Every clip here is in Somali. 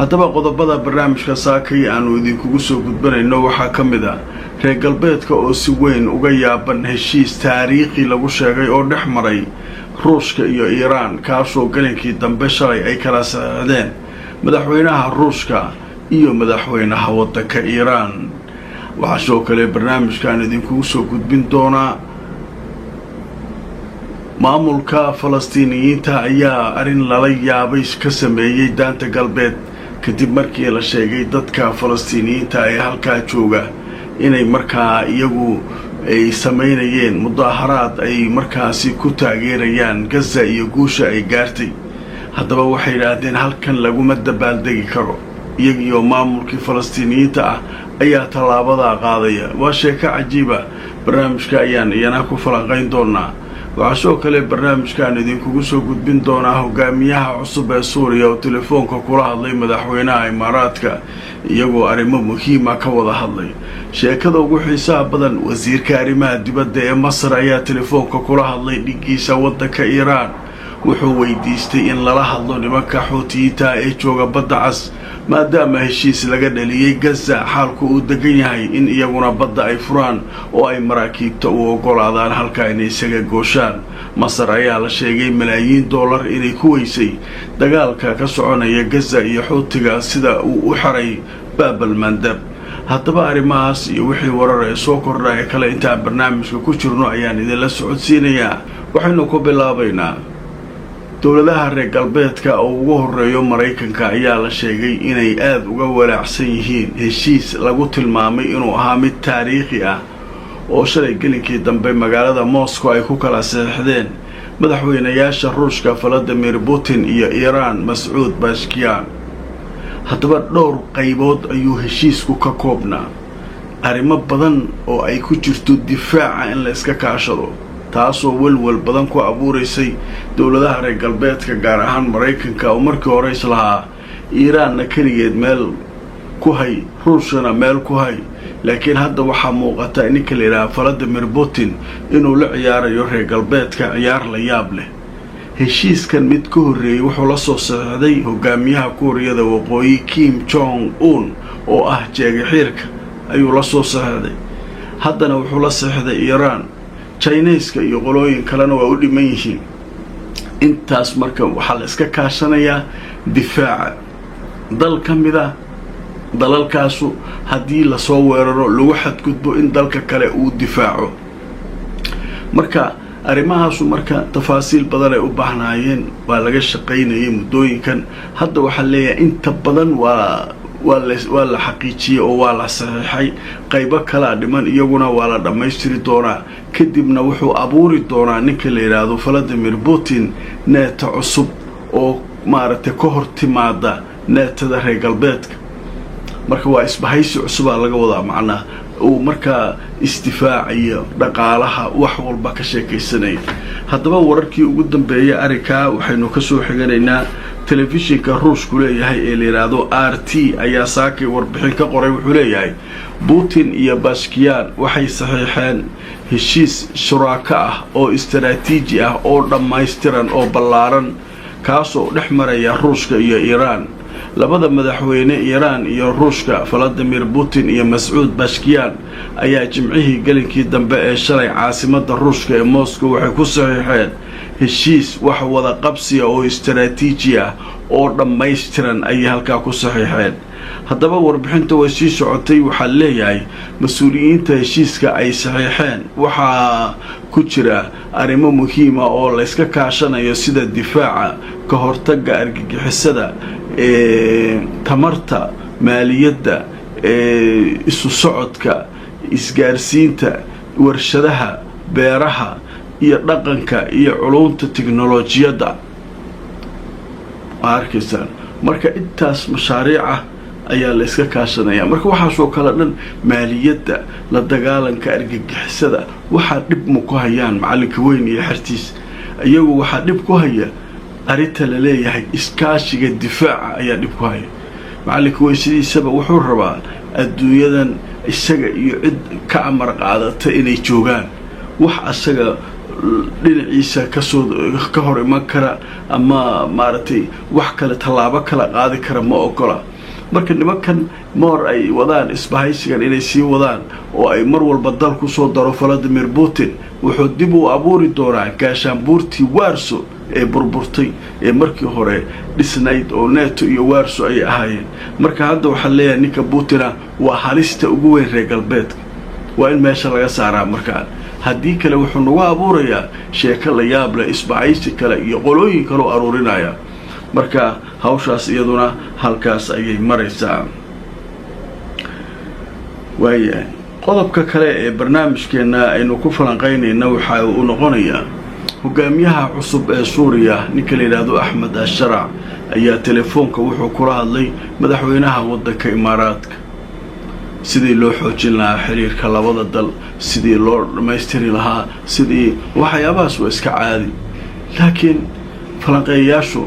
Haddaba qodobada barnaamijka saakay aanu idinkugu soo gudbanayno waxaa ka mid ah reer galbeedka oo si weyn uga yaaban heshiis taariikhi lagu sheegay oo dhex maray Ruushka iyo Iiraan, kaasoo galinkii dambe shalay ay kala saxeexdeen madaxweynaha Ruushka iyo madaxweynaha waddanka Iiraan. Waxaa sidoo kale barnaamijkaan idinkugu soo gudbin doonaa maamulka Falastiiniyiinta ayaa arrin lala yaabay ka sameeyey Daanta Galbeed, kadib markii la sheegay dadka Falastiiniyiinta ee halkaa jooga inay markaa iyagu ay samaynayeen mudaaharaad ay markaasi ku taageerayaan Gaza iyo guusha ay gaartay. Haddaba waxay yidhaahdeen halkan laguma dabaaldegi karo. Iyagiyo maamulkii Falastiiniyiinta ah ayaa tallaabadaa qaadaya. Waa sheeko cajiiba, barnaamijka ayaan iyana ku falanqayn doonaa. Waxaa sidoo kale barnaamijkaan idinkugu soo gudbin doonaa hogaamiyaha cusub ee Suuriya oo telefoonka kula hadlay madaxweynaha Imaaraadka, iyagoo arrimo muhiima ka wada hadlay. Sheekada ugu xiisaha badan, wasiirka arrimaha dibadda ee Masar ayaa telefoonka kula hadlay dhiggiisa waddanka Iiraan. Wuxuu weydiistay in lala hadlo nimanka Xuutiyiinta ee jooga Badda Cas, maadaama heshiis laga dhaliyey Gaza, xaalku uu degan yahay, in iyaguna badda ay furaan oo ay maraakiibta u ogolaadaan halkaa inay isaga gooshaan. Masar ayaa la sheegay malaayiin dollar inay ku weysay dagaalka ka soconaya Gaza iyo Xuutiga, sida uu u xaray Baabalmandab. Haddaba arrimahaas iyo wixii warar ee soo kordha ee kale intaan barnaamijka ku jirno ayaan idinla socodsiinayaa. Waxaynu ku bilaabaynaa dowladaha reer galbeedka oo ugu horeeyo Maraykanka ayaa la sheegay inay aada uga walaacsan yihiin heshiis lagu tilmaamay inuu ahaa mid taariikhi ah oo shalay gelinkii dambe magaalada Moscow ay ku kala saxiixdeen madaxweynayaasha Ruushka Valadimir Putin iyo Iiraan Mascuud Pezeshkian. Haddaba dhowr qaybood ayuu heshiisku ka koobnaa, arrimo badan oo ay ku jirto difaaca in la iska kaashado, taasoo welwel badan ku abuuraysay dowladaha reer galbeedka, gaar ahaan Maraykanka, oo markii hore islahaa Iiraanna keligeed meel ku hay, Ruushana meel ku hay. Laakiin hadda waxaa muuqata ninka la yidhaha Valadimir Putin inuu la ciyaarayo reer galbeedka ciyaar la yaab leh. Heshiiskan mid ka horreeyey wuxuu la soo saxiixday hogaamiyaha Kuuriyada Waqooyi Kim Jong Un, oo ah jeegaxiirka, ayuu la soo saxiixday. Haddana wuxuu la saxiixday Iiraan. Jinayska iyo qolooyin kalena waa u dhiman yihiin intaas. Marka waxaa la iska kaashanayaa difaaca dal ka mid ah dalalkaasu haddii lasoo weeraro, lagu xadgudbo, in dalka kale uu difaaco. Marka arrimahaasu marka tafaasiil badan ay u baahnaayeen, waa laga shaqaynayay muddooyinkan. Hadda waxaa leeyahay inta badan waa la xaqiijiyey oo waa la saxiixay. Qaybo kalaa dhiman, iyaguna waa la dhammaystiri doonaa. Kadibna wuxuu abuuri doonaa ninka la yidhaahdo Valadimir Putin NATO cusub oo maaragtay ka hor timaada NATO-da reer galbeedka. Marka waa isbahaysi cusubaa laga wadaa, macnaa uu markaa isdifaacayo, dhaqaalaha, wax walba ka sheekaysanaya. Haddaba wararkii ugu dambeeyay arrinkaa waxaynu kasoo xiganaynaa telefishinka Ruushku leeyahay ee la yidhaahdo RT ayaa saakay warbixin ka qoray. Wuxuu leeyahay Putin iyo Pezeshkian waxay saxiixeen heshiis shuraako ah oo istaraatiiji ah oo dhammaystiran oo ballaaran, kaasoo dhex maraya Ruushka iyo Iiraan. Labada madaxweyne, Iiraan iyo Ruushka, Valadimir Putin iyo Mascuud Pezeshkian, ayaa Jimcihii gelinkii dambe ee shalay caasimadda Ruushka ee Moscow waxay ku saxiixeen heshiis wax wada qabsiya oo istaraatiiji ah oo dhammaystiran ayay halkaa ku saxiixeen. Haddaba warbixinta way sii socotay. Waxaa leeyahay mas-uuliyiinta heshiiska ay saxiixeen waxaa ku jira arrimo muhiima oo layska kaashanayo, sida difaaca, ka hortagga argagixisada, tamarta, maaliyadda, isu socodka, isgaarsiinta, warshadaha, beeraha iyo dhaqanka iyo culumta tiknolojiyadda. Waa arkaysaan, marka intaas mashaariica ayaa la iska kaashanaya. Marka waxaasoo kale dhan, maaliyadda, la dagaalanka argagixisada, waxaa dhib ma ku hayaan macalinka weyn iyo xertiis. Iyagu waxaa dhib ku haya arrinta la leeyahay iskaashiga difaaca ayaa dhib ku haya. Macalinka weyn sidiisaba wuxuu rabaa adduunyadan isaga iyo cid ka amar qaadata inay joogaan. Wax asaga dhinaciisa kasoo ka hor iman kara ama maaragtay wax kale tallaabo kala qaadi kara ma ogola. Marka nimankan moor ay wadaan isbahaysigan inay sii wadaan oo ay mar walba dal kusoo daro Valadimir Putin, wuxuu dib u abuuri doonaa gaashaanbuurtii Warsaw ee burburtay ee markii hore dhisnayd oo NATO iyo Warsaw ay ahaayeen. Marka hadda waxaa leeyahay ninka Putina waa halista ugu weyn reer galbeedka, waa in meesha laga saaraa. Markaa haddii kale wuxuu nagu abuurayaa sheeko la yaab leh, isbahaysi kale iyo qolooyin kaloo aruurinaya. Marka hawshaas iyaduna halkaas ayay maraysaa. Waayahay, qodobka kale ee barnaamijkeenna aynu ku falanqaynayna waxa uu noqonayaa hogaamiyaha cusub ee Suuriya, ninka la yidhaahdo Axmed Asharac, ayaa telefoonka wuxuu kula hadlay madaxweynaha waddanka Imaaraadka, sidii loo xoojin lahaa xiriirka labada dal, sidii loo dhammaystiri lahaa, sidii waxyaabahaas waa iska caadi. Laakiin falanqeeyayaashu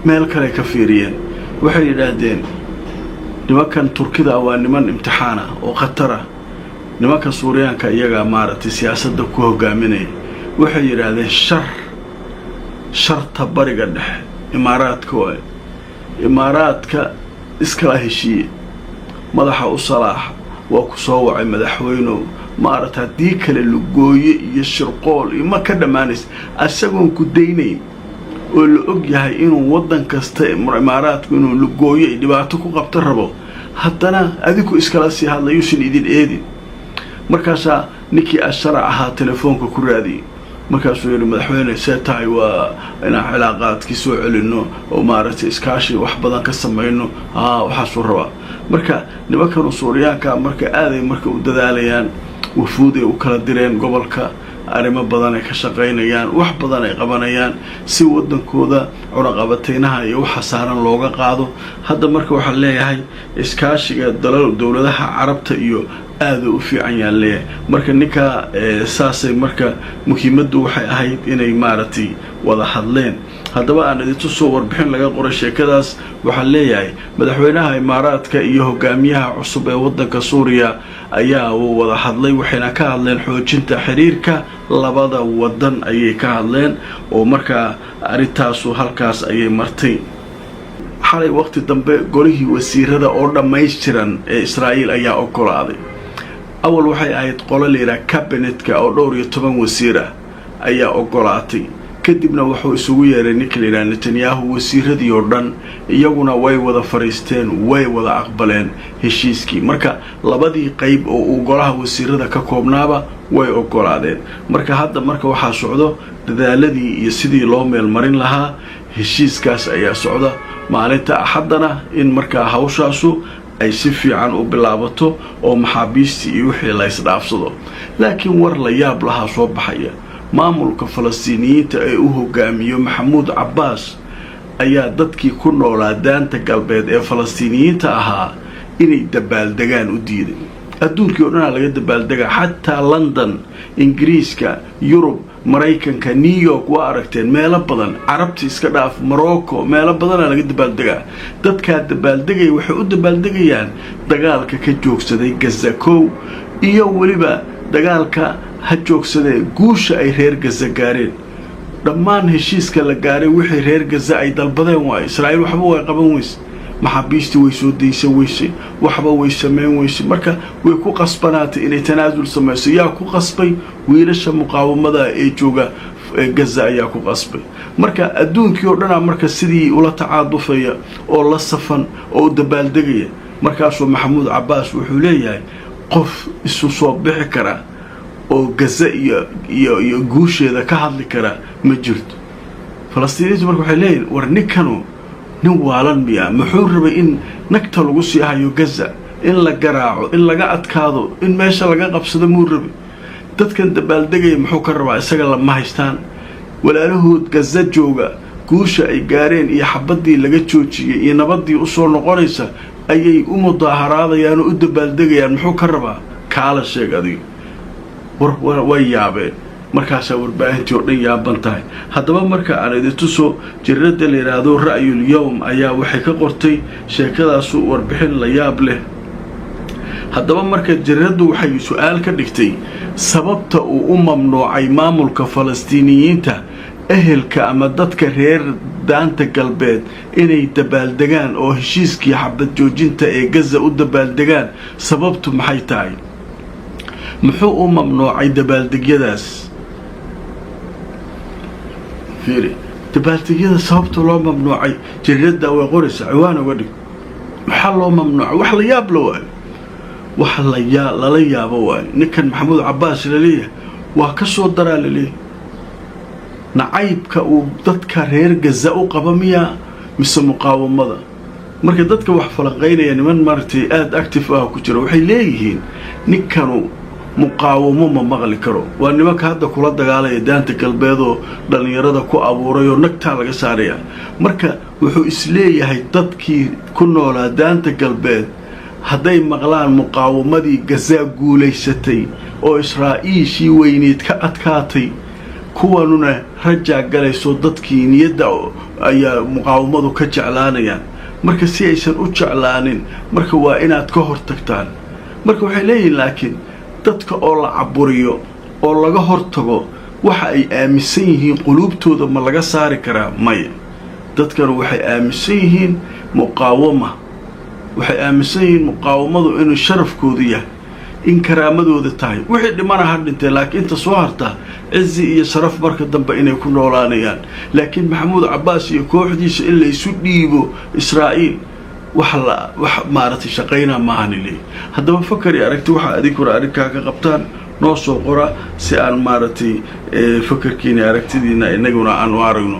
meel kale ka fiiriyeen. Waxay yidhaahdeen nimankan Turkida waa niman imtixaan ah oo khatara. Nimanka Suuriyaanka iyagaa maaragtay siyaasadda ku hogaaminaya. Waxay yidhaahdeen sharta Bariga Dhexe Imaaraadka waay. Imaaraadka iskala heshiiye, madaxa u salaaxa, waa ku soo wacay madaxweynow, maaragta haddii kale lugooye iyo shirqool iyo ma ka dhammaanaysa, isagoon ku daynayn oo la og yahay inuu waddan kasta Imaaraadku inuu lugooyo ay dhibaato ku qabto rabo, haddana adinku iskala sii hadla, yuusan idin eedin. Markaasaa ninkii Asharac ahaa telefoonka ku raadiyey. Markaasuu yidhi: "Madaxweyne, see tahay? Waa inaan cilaaqaadkii soo celinno oo maaragtay iskaashi wax badan ka samayno." Aa waxaasuu rabaa. Marka nimankanu Suuriyaanka marka aaday marka u dadaalayaan, wafuuday u kala direen gobolka, arrimo badan ay ka shaqaynayaan, wax badan ay qabanayaan si waddankooda cunaqabateynaha iyo waxa saaran looga qaado. Hadda marka waxaa leeyahay iskaashiga dalal dowladaha Carabta iyo aada u fiican yaan leeyahay. Marka ninkaa saasay marka muhiimaddu waxay ahayd inay maaragtay wada hadleen. Haddaba aan idintusoo warbixin laga qoray sheekadaas. Waxaa leeyahay madaxweynaha Imaaraadka iyo hogaamiyaha cusub ee waddanka Suuriya ayaa wada hadlay, waxayna ka hadleen xoojinta xiriirka labada wadan ayay ka hadleen, oo markaa arrintaasu halkaas ayay martay. Xalay waqti dambe golihii wasiirada oo dhammaystiran ee Israa'iil ayaa ogolaaday. Awal waxay ahayd qolo layidhaha cabinetka oo dhowr iyo toban wasiir ah ayaa ogolaatay. Kadibna wuxuu isugu yeeray ninka layidhaha Netanyahu wasiiradii oo dhan, iyaguna way wada fadhiisteen, way wada aqbaleen heshiiskii. Marka labadii qeyb oo uu golaha wasiirada ka koobnaaba way ogolaadeen. Marka hadda marka waxaa socdo dadaaladii iyo sidii loo meelmarin lahaa heshiiskaas ayaa socda. Maalinta Axaddana in markaa hawshaasu ay si fiican u bilaabato oo maxaabiistii iyo wixii la isdhaafsado. Laakiin war la yaab lahaa soo baxaya: maamulka Falastiiniyiinta ee u hogaamiyo Maxamuud Cabbaas ayaa dadkii ku noolaa Daanta Galbeed ee Falastiiniyiinta ahaa inay dabaaldegaan u diiday. Adduunkii o dhanaa laga dabaaldegaa, xataa London, Ingiriiska, Yurub, Maraykanka, New York, waa aragteen meelo badan, Carabta iska dhaaf, Morocco, meelo badanaa laga dabaaldegaa. Dadkaa dabaaldegaya waxay u dabaaldegayaan dagaalka ka joogsaday Gaza kow, iyo weliba dagaalka ha joogsadee guusha ay reer Gaza gaareen. Dhammaan heshiiska la gaaray wixii reer Gaza ay dalbadeen waay. Israa'iil waxba way qaban weyse, maxaabiistii way soo daysan weysay, waxba way samayn weysay. Marka way ku qasbanaatay inay tanaasul samayso. Yaa ku qasbay? Wiilasha muqaawamada ee jooga Gaza ayaa ku qasbay. Marka adduunkii oo dhanaa marka sidii ula tacaadufaya oo la safan oo u dabaaldegaya. Markaasuu Maxamuud Cabbaas wuxuu leeyahay qof isu soo bixi kara oo Gaza iyo guusheeda ka hadli kara ma jirto. Falastiiniintu marka waxay leeyihin: "War ninkanu nin waalan miya? Muxuu rabay? In nagta lagu sii hayo Gaza, in la garaaco, in laga adkaado, in meesha laga qabsado muu rabay? Dadkan dabaaldegaya muxuu ka rabaa? Isaga lama haystaan walaalahood Gaza jooga. Guusha ay gaareen iyo xabaddii laga joojiyey iyo nabaddii usoo noqonaysa ayay u mudaaharaadayaan oo u dabaaldegayaan. Muxuu ka rabaa? Kaala sheeg adiga." War way yaabeen. Markaasaa warbaahintii oo dhan yaaban tahay. Haddaba marka aan idin tuso, jaridada la yidhaahdo Ra'yul Yowm ayaa waxay ka qortay sheekadaasu warbixin la yaab leh. Haddaba marka jaridaddu waxay su-aal ka dhigtay sababta uu u mamnuucay maamulka Falastiiniyiinta Ehelka ama dadka reer Daanta Galbeed inay dabaaldegaan oo heshiiskii xabad joojinta ee Gaza u dabaaldegaan, sababtu maxay tahay? Muxuu u mamnuucay dabaaldegyadaas? Fiiri, dabaaldegyada sababta loo mamnuucay jariiradda way qoraysa. Ciwaan uga dhig: maxaa loo mamnuucay? Wax la yaab la waayo, wax layaa lala yaabo waayo. Ninkan Maxamuud Cabbaas laleeyahay waa ka soo daraa laleeyahay. Nacaybka uu dadka reer Gaza u qaba miyaa mise muqaawamada? Marka dadka wax falanqaynaya, niman maaragtay aada active ah ku jira, waxay leeyihiin ninkanu muqaawamo ma maqli karo. Waa nimanka hadda kula dagaalaya Daanta Galbeedoo dhallinyarada ku abuuray oo nagtaa laga saaraya. Marka wuxuu isleeyahay dadkii ku noolaa Daanta Galbeed hadday maqlaan muqaawamadii Gazaa guulaysatay oo Israa'iishii weyneyd ka adkaatay, kuwanuna rajaa galayso, dadkii niyadda ayaa muqaawamadu ka jeclaanayaan. Marka si aysan u jeclaanin, marka waa inaad ka hortagtaan. Marka waxay leeyihiin, laakiin dadka oo la caburiyo oo laga hortago waxa ay aaminsan yihiin, quluubtooda ma laga saari karaa? Maya. Dadkanu waxay aaminsan yihiin muqaawama, waxay aaminsan yihiin muqaawamadu inuu sharafkoodu yahay, in karaamadooda tahay. Wixii dhimana ha dhintee, laakiin inta soo harta cizi iyo sharaf marka dambe inay ku noolaanayaan. Laakiin Maxamuud Cabbaas iyo kooxdiisa in laysu dhiibo Israa'iil, wax la wax maaragtay shaqaynaa maahani leey. Haddaba fakar iyo aragti waxaa adinkuna arrinkaa ka qabtaan noo soo qora, si aan maaragtay fakarkiina, aragtidiina inaguna aanu aragno.